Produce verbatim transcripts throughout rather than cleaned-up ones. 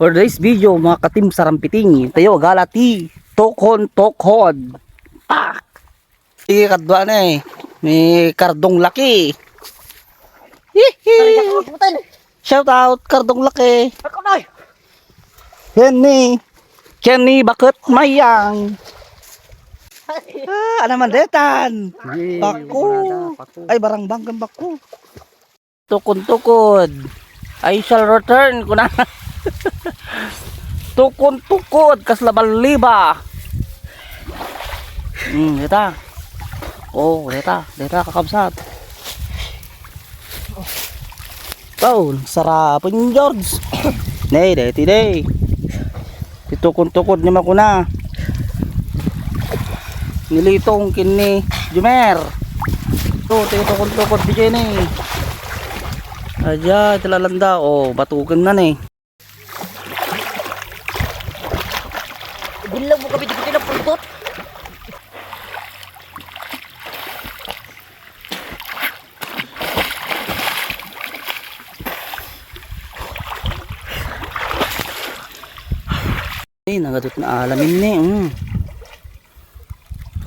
For this video, mga ka-Team Sarampiting, tayo gala ti tukon-tukod. Ah! Ti kadua na eh. Ni Kardong Laki. Hihi! Shout out, Kardong Laki. Ako na eh. Kenny. Kenny Bakit Mayang. Ah, ano man detan? Yay, Bako. Brada, Bako. Ay, barang banggan Bako. Tukod-tukod. I shall return, kuna. Tukod-tukod, kasla balliba. Hmm, deta. Oh, deta, deta, kakabsat. Oh, sarap, George. Nay, deti, day. Ti tukod-tukod ni makuna. Ni Litong ken ni Jumer. To, ti tukod-tukod ti Jenny. Aja, ti lalanda. Oh, batuken na ni. Bilang mo kami di ko pinapurtot. Eh, nagadot na alamin ni, mm.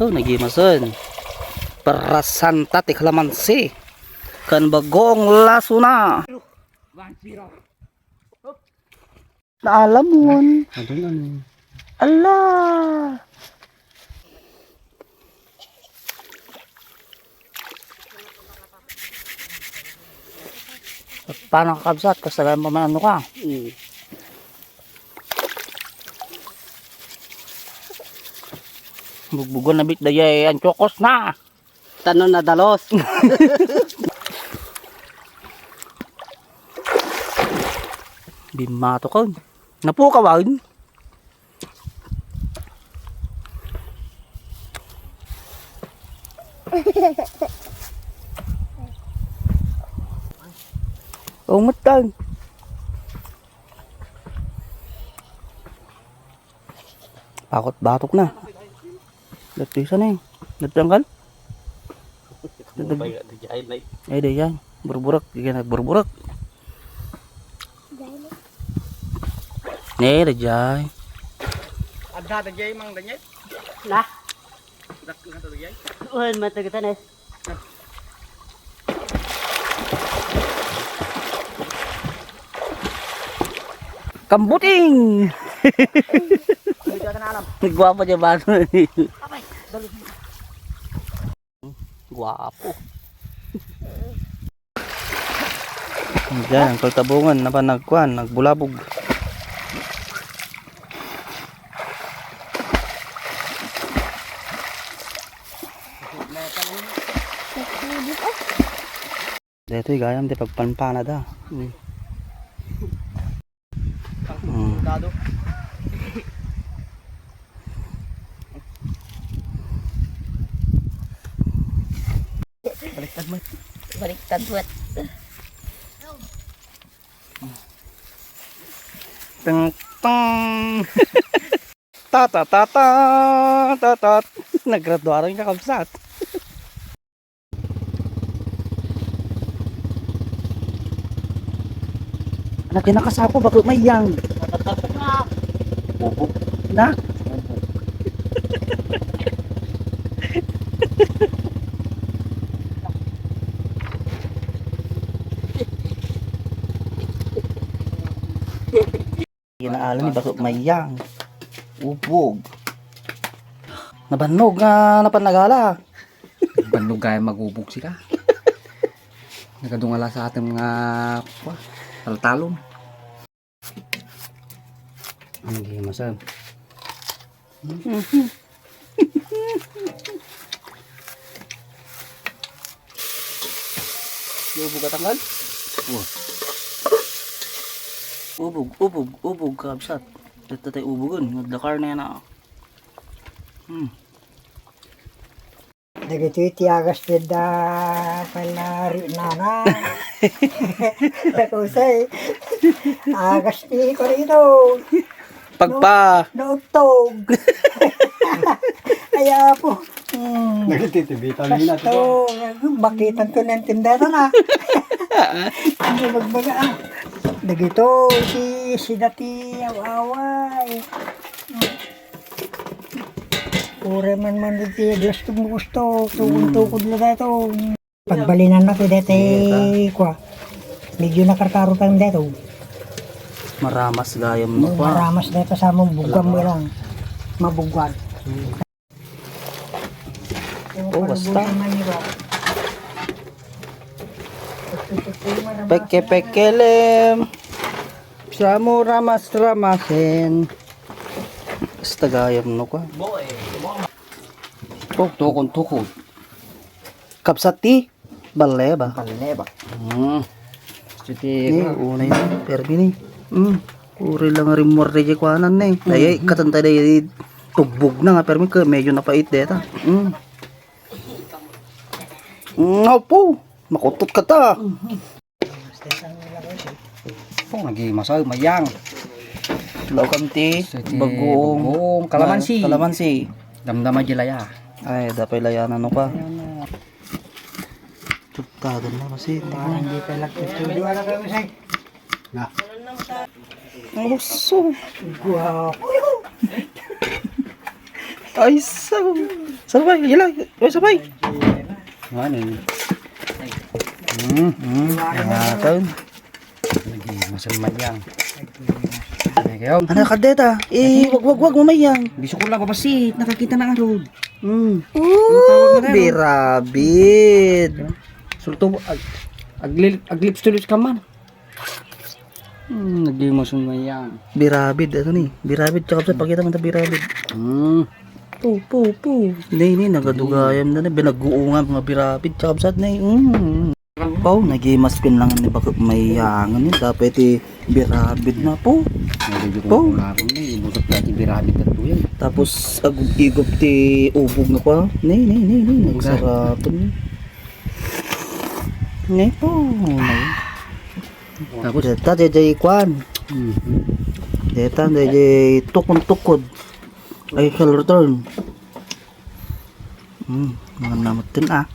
Oh, nagimasen. Parasanta ti kalamansi. Kan bagong lasuna. Naalamon. Adun ano? Ala! Paano ka, kabsat? Kasagayan pa man ano ka? Mm. Bugbugon na bit dayay ang chokos na. Tano na dalos. Bimato ka. Napukawan. Ungot tayo. Pakot batok na. Dito isa na eh. Dito ang kal? Bumabay nga, di jay, nay. Ay, di jay. Burburek. Di ka nagburburek. Ne, di jay. Adda, di jay, Mang Daniel. Lah. Dak-, nga to, di jay. Uy, matagatan eh. Kambuting! Nagwapa dyan ba? Gwapo. Diyan, ang kaltabungan, napan nagkuan, nagbulabog. Detoy gayam ti pagpanpanada. Mm. Mm. Soldado. Baliktad mo. Baliktad mo. Tang, tang. Ta, ta, ta, ta, ta, ta. Naggraduaran ka, kabsat. Anak, kinakasako, bako mayang. Bubog na. Inaalan ni Baso Mayang. Ubog. Nabannog nga napan nagala. Bannog kaya magubog sila. Nagadungala sa atin nga, kwa, taltalon. Ang gimasan. Ubog at tanggal? Oh. Ubog, ubog, ubog, kabsat. Dito tayo ubugun. Nagdakar na yan, ah. Hmm. Dagiti ti agas ti da pala ri nana. Nakusay. Agas ti korino. Pagpa. No, naugtog. Ay, apo. Hmm. Nagtitibita na yun, ate. Basto, bakitan ko ng tindera na. Hindi magbaga, ah. Dagito ti sida ti aw-away. Uray man man ti Dios ti gusto, tukod-tukod la dato. Pagbalinanna ti deti kua. Medyo nakarkaro tayo dito. Maramas gayam no, kua. Maramas dito sa among bugwam lang. Mabugwan. Oh, basta. Peke-pekelem. Sa among ramas-ramasen. Basta gayam no kua. Oh, tukod-tukod. Kabsat ti balle ba? Balle ba? Hmm. Gusto ti, eh, unay na, permi ni. Hmm. Uray lang rimmuar di kuanan ni. Ay, ay, katanta di tugbog na nga, permi ka, medyo napait deta. Hmm. Nga po, makutot ka ta. Oh, nagi masal, mayang. Laukam ti bagoong kalamansi. Kalamansi. Damdama di laya. Ay, dapay laya na no ka. Tuktadan na kasi. Parang di pa lang studio. Ano kayo, Say? Na. Ang gusto. Guwapo. Ay, sabay. Sabay, ila. Ay, sabay. Ano yun? Hmm, hmm. Ang atang. Lagi, masal mayang. Lagi kayo. Ano ka deta? Eh, wag, wag, wag, mamayang. Gusto ko lang babasit. Nakakita na arod. Hmm. Ano tawag na, ano? Birabid. Sulto, ag-, aglil-, aglips tuloy ka man. Hmm, naging masumayang. Birabid, ano ni? Birabid, tsaka sa pakita man ta birabid. Hmm. Po, po, po. Hindi, hindi, nagadugayam na na. Binaguungan mga birabid, tsaka sa na, hmm. Pau, nagimas pin lang ni bakit mayangan ni. Dapat ti birabid na po. Medyo po. Kung ako na, ibusok dati birabid na po yan. Tapos, agub-igop ti ubog na ko, ah. Nay, nay, nay, nay. Nagsarapon ni. Nay po. Nay. Tapos? Deta, jay, jay, kwan. Hmm. Deta, jay, jay, tukon-tukod. Ay, shall return. Hmm, mga namot din, ah.